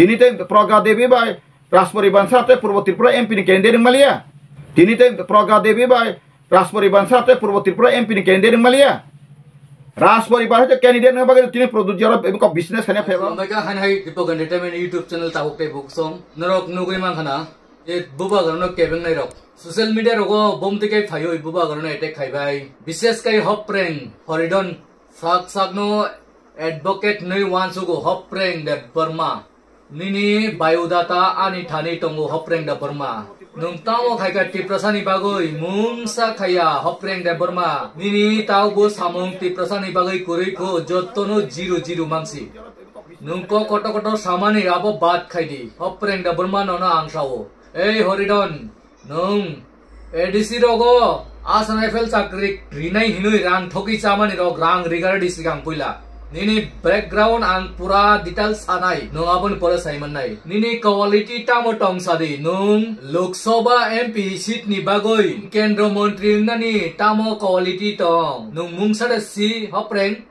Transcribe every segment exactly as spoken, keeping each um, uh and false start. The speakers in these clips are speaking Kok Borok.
Tini tei Pragya Devi bai Rajparibar sa tei Purbo Tripura M P ni candidate wng maliya. Tini tei Pragya Devi bai Rajparibar sa tei Purbo Tripura M P ni candidate wng maliya. Rajparibar hai candidate wng bagwi tini Pradyut Jara eko business khana pheba. Mai ka han hai Dipok Entertainment YouTube channel tabuk tei buk song. Norok nugwi man khana. E bubagrano kebeng nai rok. Social media rogo bomti kai phaio bubagrano attack khaibai. Bishes kai Hopreng Horidon sak sakno advocate nui wansugo Hopreng Debbarma. Nini biodata ani thani tongo Hopreng Debbarma. Nung tamo khaika Tiprasani bagwi mungsa khaya Hopreng Debbarma. Nini taubo samung Tiprasani bagwi kwrwi kho jottono zero zero mangsi. Nung kok kotor kotor samani abo bad khaidi. Hopreng Debbarma nono ang sao. Ei Horidon, nung A D C rogo Assam Rifle chakri rinai hinui rang thoki chamani rok rang rigar di sigang puila. Nini background ang pura detail sanai, nung aboni pore saiman nai. Nini quality tamo tong sadi, nung Lok Sabha M P seat ni bagoi Kendra Montri wngnani tamo quality tong, nung mungsa de si Hopreng.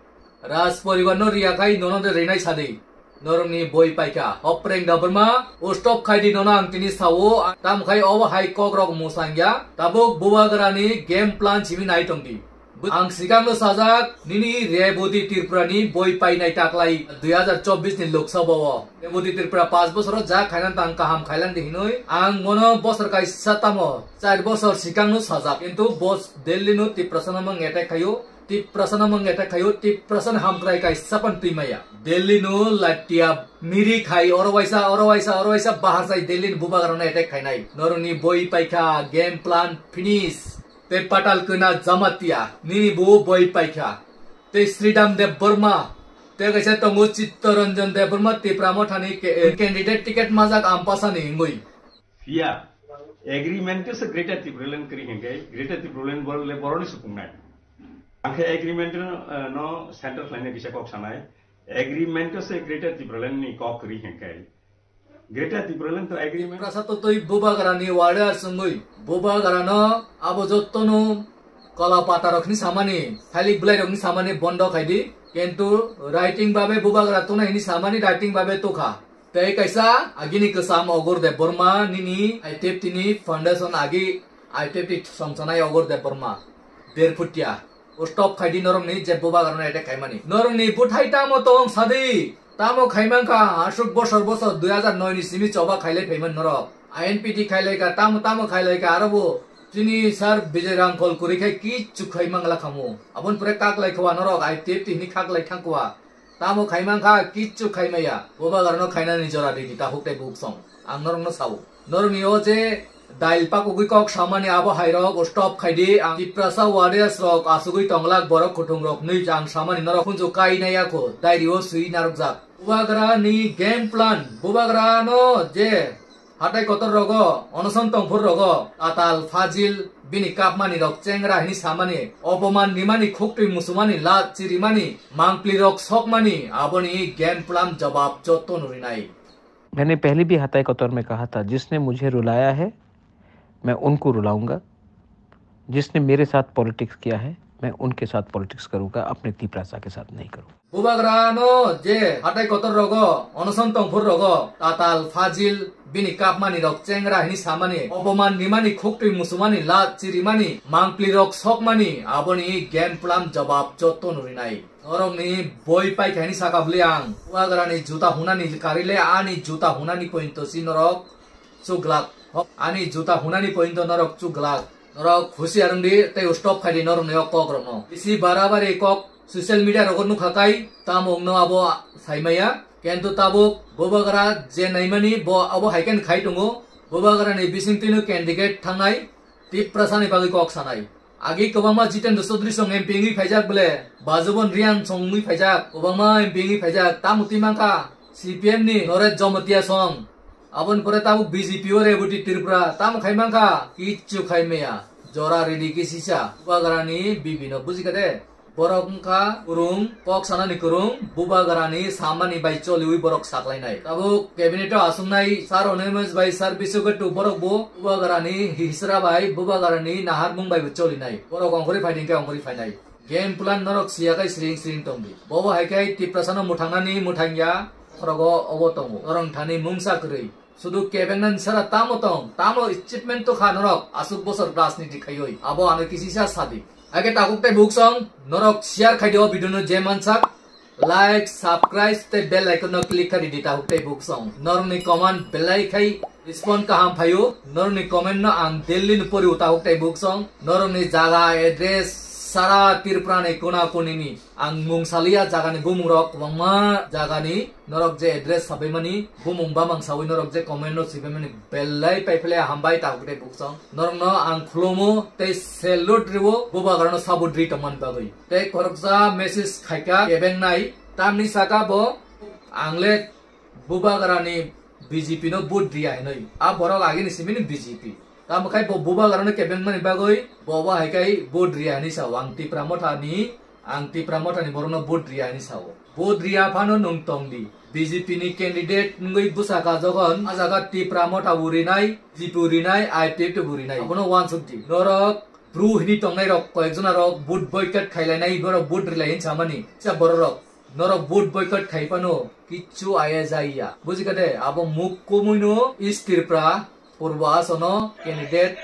Raj poribar no riya khai nono de rinai sadi. Norokni boi paikha. Hopreng Debbarma, o stop khai di nono ang tini sao. Tam khai obo hai kok rok musangya. Tabuk bubagrani game plan simi nai tong di. Ang sikang no sajak, nini Reboti Tripura ni boi painai taklai dui hazar chobbish ni Lok Sabha o. Reboti Tripura panch bosor o ja khainan tang kaham khailan di hinui. Ang mono bosor kaisa tamo, char bosor sikang no sajak. Kintu bos Delhi no Tiprasa no mang attack khaio. Tiprasa no mang attack khaio, Tiprasa no hamkrai kaisa pan twi maya. Delhi no latia miri khai oro waisa, oro waisa, oro waisa bahar sai Delhi ni bubagra no attack khainai. Norokni boi paikha game plan finish. Tei Patal Kena Jamatia nini bo boi paikha. Tei Sridham Debbarma. Tei kaisa tongo Chittaranjan Debbarma Tipra Mothani ke-, candidate ticket majak Ampasani wngwi. Phiya agreement se Greater Tipraland kwrwi hinkhe Greater Tipraland bor-, le boroni supungnai. Angkhe agreement no, eh, no center khlaina kisa kok sanai. Agreement se Greater Tipraland ni kok kwrwi hinkhe. Greater Tipraland to agreement. Prasa to twi bubagrani warder sungwi. Bubagrano abo jottono kola pata rokni samani, thalik belai rokni samani bondo khaidi. Kintu writing babe bubagra tuna hini samani writing babe tukha. Tei kaisa agini kwcham Ogor Debbarma nini I T F T ni foundation agi I T F T songsanai Ogor Debbarma. Derphutia. O stop khaidi norokni je bubagrano attack khaimani. Norokni buthai tamo tong sadi. Tamo khaimangkha aswk bosor bosor dui hazar noi ni simi choba khailai phaimani norok. I N P T khailaika tamo tamo khailaika aro bo chini sir Bijay Rangkhol kwrwi khai kichu khaimangla khamu. Aboni pore kaklai khwa norok I T F T hini khaklai thangkwa. Tamo khaimang kha, kichu khaimaya. Bubagrano khainani jora ridi, tahuk tei buksong. Ang norokno sao. Norokni o je dail pakugwi kok samani abo hairok stop khaidi. Ang Tiprasa warriors rok asugwi tonglak borok kuthung rok nwi ang samani norok khunju kainai yakho. Diary o swi narwkjak. Bubagrani game plan. Bubagrano je Hatai kotor rogo, onoson tongphur rogo, atal, fajil, bini kapmani rok chengra hini samani, opoman nimani khuktwi musumani lach chirimani, mangpli rok sokmani, aboni game plan jawab jotto no rinai. मैंने पहले भी हताई कतर में कहा था, जिसने मुझे रुलाया है, मैं उनको रुलाऊंगा। जिसने मेरे साथ पॉलिटिक्स किया है, मैं उनके साथ पॉलिटिक्स करूंगा, अपने तिपरासा के साथ नहीं करूंगा। Bubagrano je hatai kotor rogo, onoson tongphur rogo, tatal, fajil, bini kapmani rok chengra hini samani, opoman nimani khuktwi musumani, lach chirimani, mangpli rok sokmani, aboni game plan jawab jotto no rinai. Norokni boi paikha hini saka bwlwi ang. Bubagrani juta hunani karile ani juta hunani pointo si norok chuglak. Ani juta hunani pointo norok chuglak. Norok husiar wngdi tei stop khaidi norokni o kok rokno. Bisi barabari kok social media rogo nukha kai, tamo wngno abo saimaya. Kintu tabuk bubagra je naimani bo abo hai khe khai tongo. Bubagrani bisingtwino candidate thangnai Tiprasani bagwi kok sanai. Agi kwbangma Jitendra Chaudhary song M P wngwi phaijak bwle, Bajubon Riang song wngwi phaijak, kwbangma M P wngwi phaijak, tamo twi mankha C P M ni Noresh Jamatia song. Aboni pore tabuk B J P o Reboti Tripura, tamo khai mankha, kichu khai maya, jora ridi kisisa, bubagrani bibi no bujikha de. Borok wngkha kwrwng, kok sanani kwrwng, bubagrani samani bai choliwi borok saklainai. Tabuk cabinet o aswknai Sir Animesh bai Sir Biswakatu borok bo bubagrani hisra bai, bubagrani naharmung bai bo cholinai. Borok ongkhorwi phaidi hwnkhe ongkhorwi phainai. Game plan norok siya khai sring sring tongdi. Bobo hai khai Tiprasano mwthangnani mwthangya. khorogo obo tongo. Norok thani mungsa kwrwi. Sudu kebengna sara tamo tong, tamo achievement to kha norok asuk bosor rajniti khaioi. Abo ano kisisa sadi. Age takuk tei buksong, norok share khai di o video no je mansak. Like, subscribe tei bell icon no click khai di takuk tei buksong. Norok ni comment belai khai respond kaham phaio. Norok ni comment no ang daily no pori o takuk tei buksong. Norok ni jaga address sara Tripura ni kona koni ni. Ang mung saliya jagani bumung rok kwbangma jagani norok je address sabaimani bumung bamang sawi norok je comment no sibaimani belai paiphile hambai takuk tei buksong. Norokno ang khulumo tei salute riwo bubagrano sabut ri tongmani bagwi. Tei khoroksa message khaika kebeng nai tamni saka bo ang le bubagrani B J P no vote riya hinwi. A borok agini simini B J P. Tamo khai bo bubagrano kebeng mani bagwi bo bo hai khai vote riya hinwi sao. Ang Tipra Motha ni, ang Tipra Motha ni borokno vote riya hinwi sao. Vote riya phano nwng tong di. B J P ni candidate wngwi bwsa ka jogon a jaga Tipra Motha bo rinai, B J P bo rinai, I P F T bo rinai. Abono uansuk di. Norok Bru hini tongnai rok koyek jona rok vote boycott khailainai, norok vote rilai hinwi samani. Sa bororok norok vote boycott khai phano kichu aya jaiya. Bujikha de, abo muk kumui no East Tripura, Purbo Asono candidate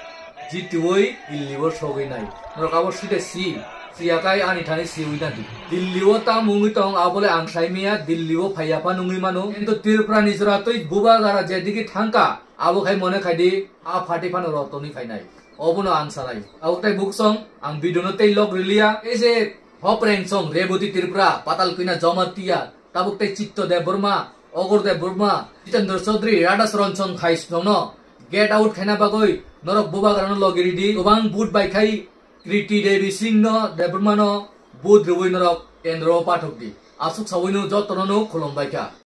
jitiwi Delhi o sogwi nai. Norok abo side si, siya kai ani thani siwi nadi. Delhi o ta mungwi tong abole ang saimiya, Delhi o phaiya pha nungwi mano. Kintu Tripura ni jora twi bubagra jedigi thangka, abo khai mone khai di, a party phano rotoni phainai. Obono ang sanai. Abo tai buksong, ang video no tei log riliya. Ei je Hopreng song, Reboti Tripura, Patal Kanya Jamatia, tabuk tei Chitto Debbarma, Ogor Debbarma, Jitendra Chaudhary, Radha Sharan song khai song no get out khaina bagwi norok bubagrano logi ridi. Gobang vote bai khai Kriti Devi Singh no, Debbarma no vote rwui norok kendro o pathok di. Asuk sawi no jotono no khulum bai kha.